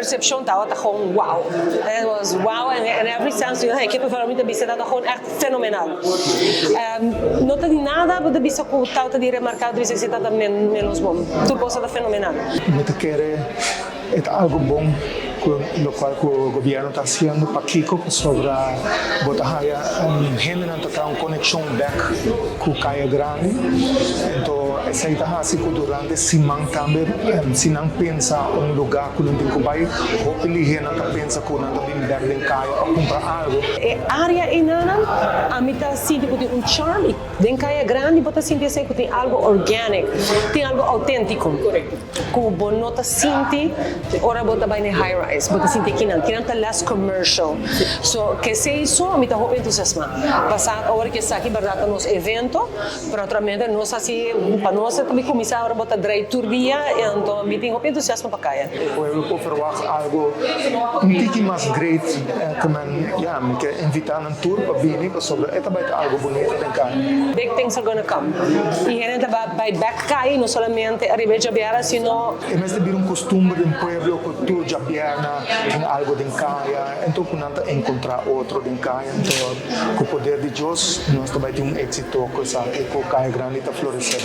Percepcion tabata gewoon wow. It was wow in every sense. Ik heb het niet bisa, dat gewoon echt fenomenal. No tin nada di bisa cu tabata di remarca, di bisa cu ta menos bon. Tur cos ta fenomenal. Mi ta kere e ta algo bon cu loke cu gobierno ta haciendo pa Kiko sobre bo ta haya hendenan ta un conexion back cu Caya Grandi. Anto, esey ta asina cu durante siman tambe, si nan pensa un lugar cu nan tin cu bay, hopi nan ta pensa cu nan ta bin back den Caya pa cumpra algo. E area einan, ami ta sinti cu tin un charm. Den Caya Grandi, bo ta sinti asina cu tin algo organic, tin algo autentico. Correcto. Cu bo no ta sinti ora bo ta bay na high rise, bo ta sinti cu nan ta less commercial. So, cu esey, ami ta hopi entusiasma. Pasa ora cu esaki berdad nos evento, pero naturalmente nos asina, pa nos tambe cuminsa ora bo ta draai tur dia, anto mi tin hopi entusiasmo pa Caya. E pueblo por verwacht algo un tiki mas great cu men, ja, mi kier invita nan tur pa bini pasobra e ta bay algo bunita den Caya. Big things are gonna come. Y hende ta bay back cay, no solamente ariba diabierna, sino E mester bira un custumber den pueblo cu tur diabierna tin algo den Caya, anto cu nan ta encontra otro den Caya, anto cu poder di Dios nos tambe tin un exito cu esaki cu Caya Grandi ta florece.